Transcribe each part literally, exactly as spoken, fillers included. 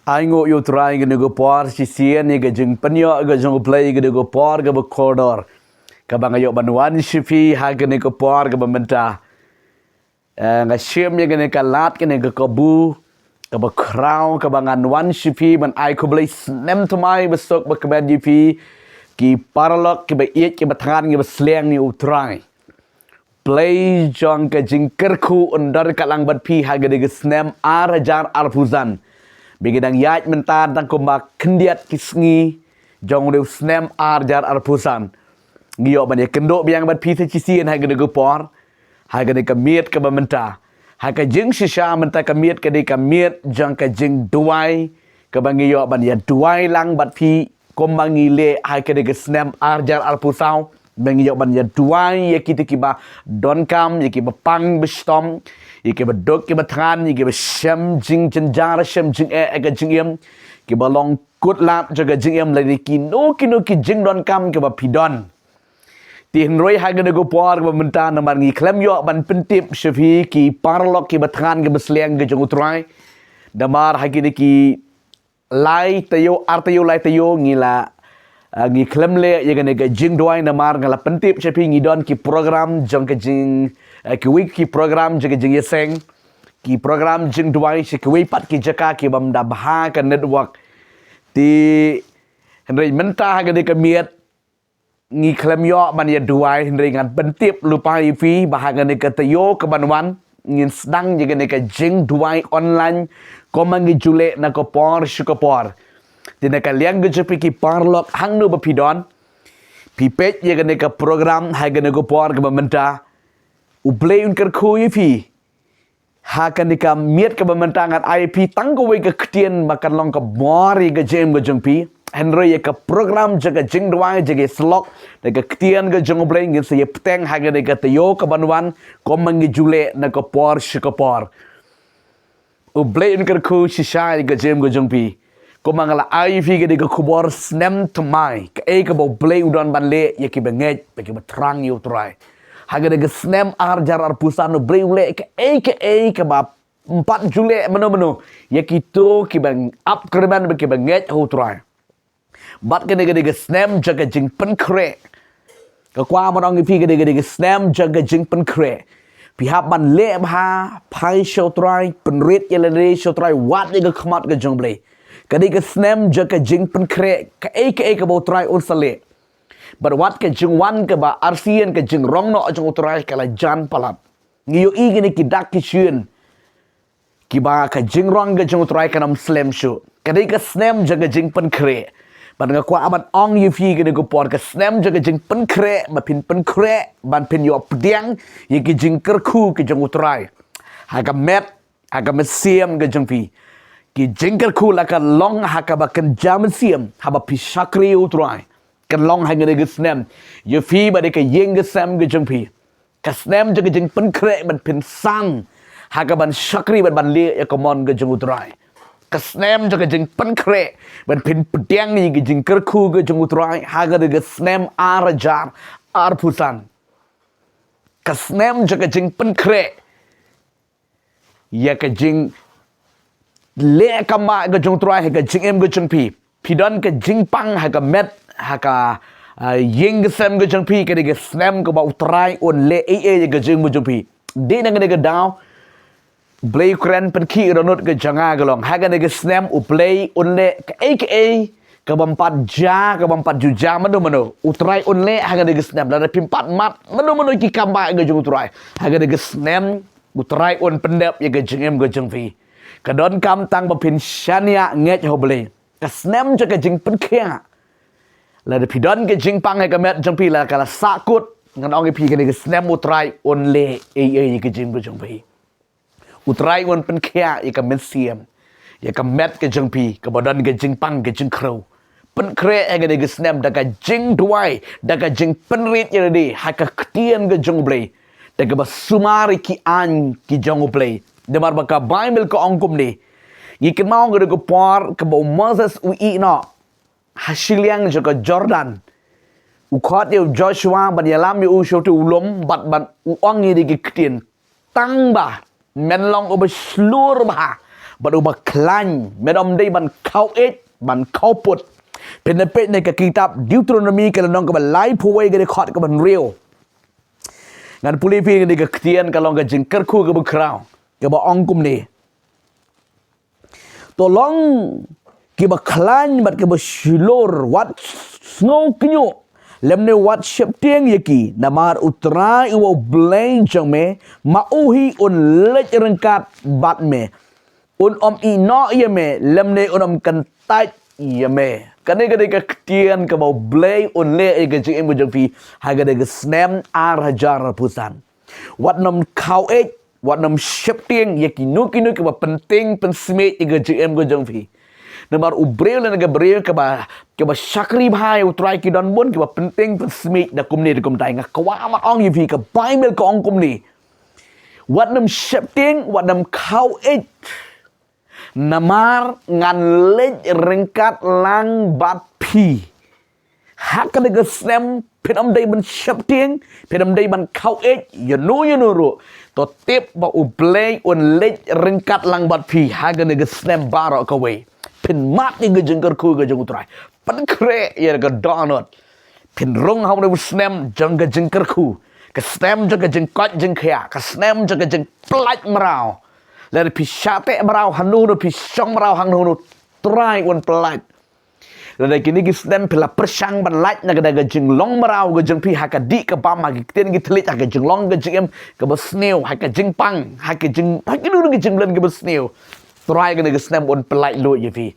Ai nguh ïa U Trai ïa kane ka por shisien, ïa ka jingpynïoh ka jong U Blei ïa kane ka por kaba kordor, kaba nga ïoh ban wan sha phi ha kane ka por kaba mynta. Eh, nga shim ïa kane ka lad, kane ka kabu kaba khraw, kaba ngan wan sha phi ban ai khublei snem thymmai basuk bakmen ïa phi ki paralok kiba ïeit, kiba thngan, kiba sliang ïa U Trai. Blei jong ka jingkyrkhu un don ryngkat lang bad phi ha kane ka snem ar hajar arphew san. Ba ngi dang ïaid mynta tang kumba khyndiat ki sngi jong une u snem ar hajar arphew san. Ngi ïoh ban ïakynduh biang bad phi sa shisien ha kane ka por, ha kane ka miet kaba mynta. Ha ka jingshisha mynta ka miet ka dei ka miet jong ka jingduwai, kaba ngi ïoh ban ïaduwai lang bad phi kumba ngi leh ha kane ka snem ar hajar arphew saw. Ba ngi ïoh ban ïaduwai ïa kita kiba donkam, ïa kiba pang ba shitom, ïa kiba duk kiba thngan, ïa kiba shem jingjynjar, shem jingeh ha ka jingim, kiba long kut lad jong ka jingim, lane kino kino ki jingdonkam kiba phi don. Te hynrei ha kane ka por kaba mynta, namar ngi khlem ïoh ban pyntip sha phi ki paralok kiba thngan, kiba sliang ka jong U Trai. Namar ha kine ki lai taïew, ar taïew, lai taïew ngi la, ah, ngi khlem leh ïa kane ka jingduwai, namar nga la pyntip sha phi ngi don ki program jong ka jing, eh, kiwei ki program jong ka jingïaseng, ki program jingduwai sha kiwei pat ki jaka ki bym da bha ka network. Te hynrei mynta ha kane ka miet ngi khlem ïoh ban ïaduwai, hynrei ngan pyntip lypa ïa phi ba ha kane ka taïew kaban wan ngin sdang ïa kane ka jingduwai online, kumba ngi ju leh na ka por sha ka por. Te na ka liang ka jong phi ki paralok, hangno ba phi don, phi peit ïa kane ka program ha kane ka por kaba mynta, U Blei un kyrkhu ïa phi. Ha kane ka miet kaba mynta ngan ai phi tang kawei ka ktien ba kan long ka bor ïa ka jingim ka jong phi. Hynrei ïa ka program jong ka jingduwai, jong ka syllok, da ka ktien ka jong U Blei ngin sa ïa bteng ha kane ka taïew kaban wan, kumba ngi ju leh na ka por sha ka por. U Blei un kyrkhu shisha ïa ka jingim ka jong phi. Kumba nga la ai phi kane ka khubor snem thymmai, kaei kaba U Blei u don ban leh ïa kiba ngeit bad kiba thrang ïa U Trai. Ha kane ka snem ar hajar arphew san U Blei u leh kaei kaei kaba ym pat ju leh mano mano ïa kito kiba ap kyrmen bad kiba ngeit ha U Trai. Bad kane ka dei ka snem jong ka jingpynkhreh. Nga kwah ban ong ïa phi, kane ka dei ka snem jong ka jingpynkhreh. Phi hap ban leh bha, phai sha U Trai, pynrit ïa lade sha U Trai, wad ïa ka khmat ka jong U Blei. Ka dei ka snem jong ka jingpynkhreh, kaei kaei kaba U Trai un sa leh. Bad wat ka jingwan kaba arsien, ka jingrong noh jong U Trai ka la jan palat. Ngi ïohi kine ki dak ki shin kiba ka jingrong ka jong U Trai kan ym slem shuh. Ka dei ka snem jong ka jingpynkhreh. Bad nga kwah ban ong ïa phi kane ka por, ka snem jong ka jingpynkhreh, ba phin pynkhreh, ban phin ïoh pdiang ïa ki jingkyrkhu ki jong U Trai ha ka met, ha ka mynsiem ka jong phi. Ki jingkyrkhu la ka long ha kaba kynja mynsiem, haba phi shakri U Trai. Kan long ha kane ka snem ïa phi bad ïa ka ïing ka sem ka jong phi. Ka snem jong ka jingpynkhreh ban phin san ha kaban shakri bad ban leh ïa ka mon ka jong U Trai. Ka snem jong ka jingpynkhreh ban phin pdiang ïa ka jingkyrkhu ka jong U Trai ha kane ka snem ar hajar arphew san. Ka snem jong ka jingpynkhreh ïa ka jingleh kambah ka jong U Trai ha ka jingim ka jong phi. Phi don ka jingpang ha ka met, ha ka, ah, ïing ka sem ka jong phi, ka dei ka snem kaba U Trai un leh ei ei ïa ka jingim ka jong phi. Dei na kane ka daw U Blei u kren pynkhih ïa ka dohnud ka jong nga ka long, ha kane ka snem U Blei un leh kaei kaei kaba ym pat jia, kaba ym pat ju jia mano mano. U Trai un leh ha kane ka snem, lada phim pat mad mano mano ki kambah ka jong U Trai, ha kane ka snem U Trai un pyndep ïa ka jingim ka jong phi. Ka donkam tang ba phin shaniah ngeit ha U Blei. Ka snem jong ka jingpynkhiah. Lada phi don ka jingpang ha ka met jong phi, lada ka la sahkut, ngan ong ïa phi, kane ka snem U Trai un leh ei ei ïa ka jingim ka jong phi. U Trai un pynkhiah ïa ka mynsiem, ïa ka met ka jong phi, kaba don ka jingpang ka jingkhrew. Pynkhreh ha kane ka snem da ka jingduwai, da ka jingpynrit ïa lade ha ka ktien ka jong U Blei, da kaba sumar ïa ki aiñ ki jong U Blei. Namar ba ka Baibl ka ong kumne. Ngi kynmaw ka dei ka por kaba u Moses u ïeh noh ha shiliang jong ka Jordan. U khot ïa u Joshua ban ïalam ïa u sha uto u lum bad ban u ong ïa kine ki ktien. Tang ba men long uba shlur bha, Bad uba khlaiñ, men ym dei ban khaw ej, ban khaw put. Phin da peit na ka kitab Deuteronomi ka lynnong kaba laiphew wei ka dkhot kaba hynriew. Ngan pule phi kane ka ktien ka long ka jingkyrkhu kaba khraw, kaba ong kumne. To long kiba khlaiñ bad kiba shlur, wat sngewkynñiuh, lymne wat sheptieng ïa ki, namar U Trai uba U Blei jong me, ma u hi un leit ryngkat bad me. Un ym ïehnoh ïa me, lymne un ym kyntait ïa me. Kane ka dei ka ktien kaba U Blei un leh ïa ka jingim ka jong phi, ha kane ka snem ar hajar arphew san. Wat nym khaw ej, wat nym sheptieng ïa kino kino kiba pyntieng pynsmiej ïa ka jingim ka jong phi. Namar u briew lane ka briew kaba, kaba shakri bha ïa U Trai ki don bun kiba pyntieng pynsmiej da kumne da kumtai. Nga kwah ban ong ïa phi, ka Baibl ka ong kumne. Wat nym sheptieng, wat nym khaw ej. Namar ngan leit ryngkat lang bad phi. Ha kane ka snem, phin ym dei ban sheptieng, phin ym dei ban khaw ej, ïano ïano ruh. To tip ba U Blei un leit ryngkat lang bad phi, ha kane ka snem baroh kawei. Phin mad ïa ka jingkyrkhu ka jong U Trai. Pynkhreh ïa ka dohnud. Phin rung ha une u snem jong ka jingkyrkhu. Ka snem jong ka jingkoit jingkhiah. Ka snem jong ka jingpynlait mraw. Lada phi shah teh mraw hangno hangno, phi shong mraw hangno hangno, Trai un pynlait. Lada kine ki snem phi la pyrshang ban lait na ka, da ka jinglong mraw ka jong phi ha ka dih ka bam, ha ki ktien ki thylliej, ha ka jinglong ka jingim kaba sniew, ha ka jingpang, ha ka jing, ha kino kino ka jingmlien kaba sniew. Trai kane ka snem un pynlait lut ïa phi.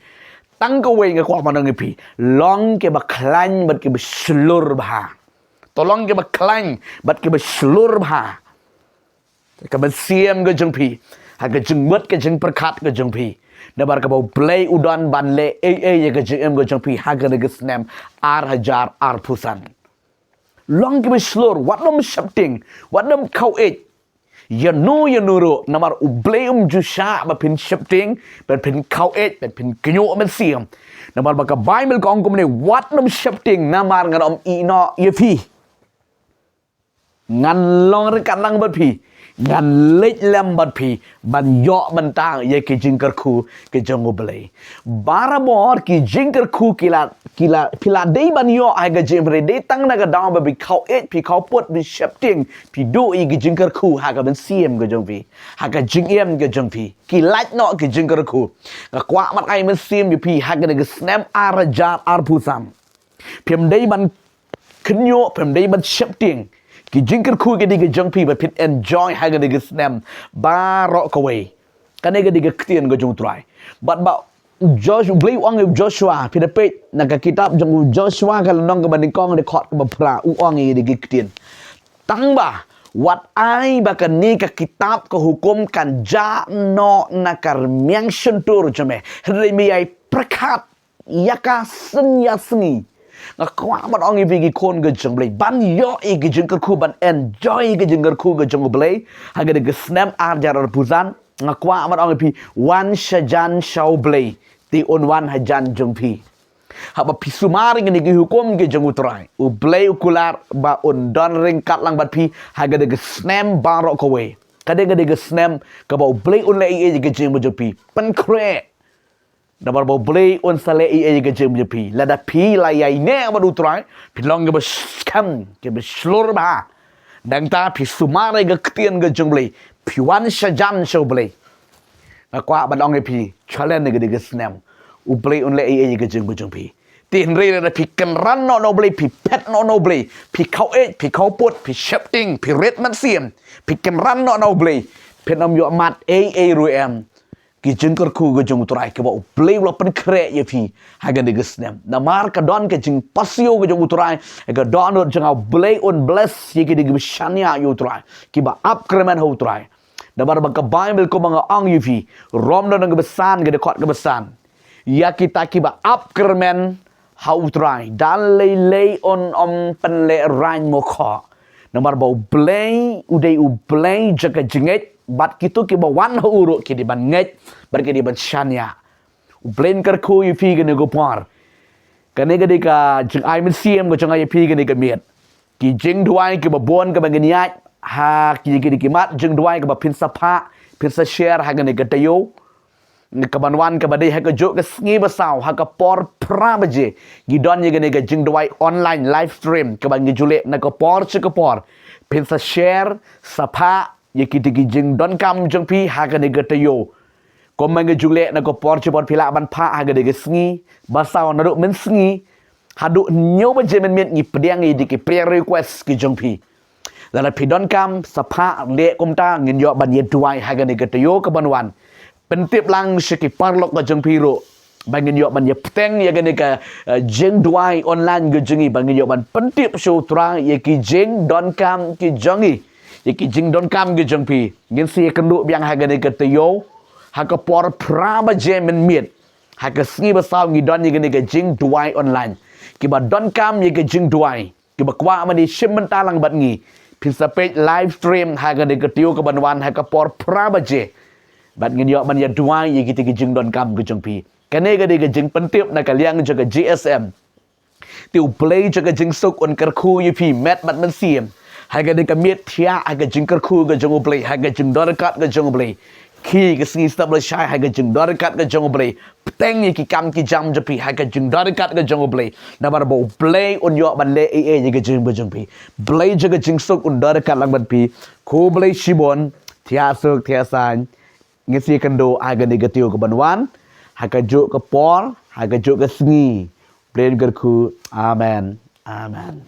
Tang kawei nga kwah ban ong ïa phi. Long kiba khlaiñ bad kiba shlur bha. To long kiba khlaiñ bad kiba shlur bha. Ka mynsiem ka jong phi. Ha ka jingmut ka jingpyrkhat ka jong phi. Namar kaba U Blei u don ban leh ei ei ïa ka jingim ka jong phi. Ha kane ka snem ar hajar arphew san. Long kiba shlur, wat nym sheptieng, wat nym khaw ej. Ïano ïano ruh, namar U Blei um ju shah ba phin sheptieng, ba phin khaw ej, ba phin kynñiuh mynsiem. Namar ba ka Baibl ka ong kumne, wat nym sheptieng, namar ngan ym ïehnoh ïa phi. Ngan long ryngkat lang bad phi. Ngan leit lem bad phi. Ban ïoh bynta ïa ki jingkyrkhu ki jong U Blei. Barabor ki jingkyrkhu ki la, ki la, phi la dei ban ïoh ha ka jingim, hynrei dei tang na ka daw ba phi khaw ej, phi khaw put, phi sheptieng, phi duh ïa ki jingkyrkhu ha ka mynsiem ka jong phi. Ha ka jingim ka jong phi. Ki lait noh ki jingkyrkhu. Nga kwah ban ai mynsiem ïa phi ha kane ka snem ar hajar arphew san. Phim dei ban kynñiuh, phim dei ban sheptieng. Ki jingkyrkhu ki dei ki jong phi, ba phin enjoy ha kane ka snem baroh kawei. Kane ka dei ka ktien ka jong U Trai. Bad ba Josh-, U Blei u ong ïa u Joshua, phi da peit na ka kitab jong u Joshua ka lynnong kaba nyngkong, dkhot kaba phra, u ong ïa kine ki ktien. Tang ba wat ai ba kane ka kitab ka hukum kan jah noh na ka rmiang shyntur jong me. Hynrei me ai pyrkhat ïa ka sien ïa sngi. Nga kwah ban ong ïa phi ki khun ka jong U Blei, ban ïoh ïa ki jingkyrkhu, ban enjoy ïa ki jingkyrkhu ka jong U Blei ha kane ka snem ar hajar arphew san. Nga kwah ban ong ïa phi, wan shajan sha U Blei, te un wan hajan jong phi. Haba phi sumar ïa kine ki hukum ki jong U Trai, U Blei u kular ba un don ryngkat lang bad phi ha kane ka snem baroh kawei. Kane ka dei ka snem kaba U Blei un leh ei ei ïa ka jingim ka jong phi. Pynkhreh. Namar ba U Blei un sa leh ei ei ïa ka jingim jong phi. Lada phi la ïaineh bad U Trai, phi long kiba skhem, kiba shlur bha. Nangta phi sumar ïa ka ktien ka jong U Blei, phi wan shajan sha U Blei. Nga kwah ban ong ïa phi, challenge ïa ka dei ka snem. U Blei un leh ei ei ïa ka jingim ka jong phi. Te hynrei lada phi kynran noh na U Blei, phi phet noh na U Blei, phi khaw ej, phi khaw put, phi sheptieng, phi rit mynsiem, phi kynran noh na U Blei, phin ym ïoh mad ei ei ruh em. Ki jingkyrkhu ka jong U Trai kiba U Blei u la pynkhreh ïa phi ha kane ka snem. Namar ka don ka jingpasiaw ka jong U Trai, ka dohnud jong nga U Blei un bless ïa kine kiba shaniah ïa U Trai, kiba ap kyrmen ha U Trai. Namar ba ka Baibl kumba nga ong ïa phi, Rom lynnong kaba san, ka dkhot kaba san. Ïa kita kiba ap kyrmen ha U Trai, da lei lei un ym pynlehraiñ mukhoh. Namar ba U Blei u dei U Blei jong ka jingngeit, bad kito kiba wan ha u ruh ki dei ban ngeit, bad ki dei ban shaniah. U Blei un kyrkhu ïa phi kane ka por. Kane ka dei ka jingai mynsiem ka jong nga ïa phi kane ka miet. Ki jingduwai kiba bun kiba ngin ïaid ha ki, ki, ki mat jingduwai kiba phin sa phah, phin sa share ha kane ka taïew. Kaban wan kaba dei ha kajuh ka sngi basaw ha ka por phra baje, ngi don ïa kane ka jingduwai online live stream kaba ngi ju leh na ka por sha ka por. Phin sa share, sa phah ïa kita ki jingdonkam jong phi ha kane ka taïew. Kumba ngi ju leh na ka por sha ka por, phi lah ban phah ha kane ka sngi basaw naduh mynsngi haduh hynñiew baje mynmiet, ngi pdiang ïa ki prayer request ki jong phi. Lada phi donkam, sa phah, leh kumta, ngin ïoh ban ïa duwai ha kane ka taïew kaban wan. Pyntip lang sha ki paralok ka jong phi ruh ba ngin ïoh ban ïa bteng ïa kane ka, eh, jingduwai online ka jong ngi, ba ngin ïoh ban pyntip sha U Trai ïa ki jingdonkam ki jong ngi, ïa ki jingdonkam ki jong phi. Ngin sa ïakynduh biang ha kane ka taïew ha ka por phra baje mynmiet. Ha ka sngi basaw ngi don ïa kane ka jingduwai online. Kiba donkam ïa ka jingduwai, kiba kwah ban ïashim bynta lang bad ngi, phin sa peit live stream ha kane ka taïew kaban wan ha ka por phra baje. Bad ngin ïoh ban ïa duwai ïa kita ki jingdonkam ka jong phi. Kane ka dei ka jingpyntip na ka liang jong ka G S M. Te U Blei jong ka jingsuk un kyrkhu ïa phi met bad mynsiem. Ha kane ka miet thiah ha ka jingkyrkhu ka jong U Blei, ha ka jingdon ryngkat ka jong U Blei. Khie ka sngi step lashai ha ka jingdon ryngkat ka jong U Blei. Bteng ïa ki kam ki jam jong phi ha ka jingdon ryngkat ka jong U Blei. Namar ba U Blei un ïoh ban leh ei ei ïa ka jingim ka jong phi. Blei jong ka jingsuk un don ryngkat lang bad phi. Khublei shibun, thiah suk thiah saiñ. Ngin sa ïakynduh ha kane ka taïew kaban wan, ha kajuh ka por, ha kajuh ka sngi. Blei un kyrkhu. Amen. Amen.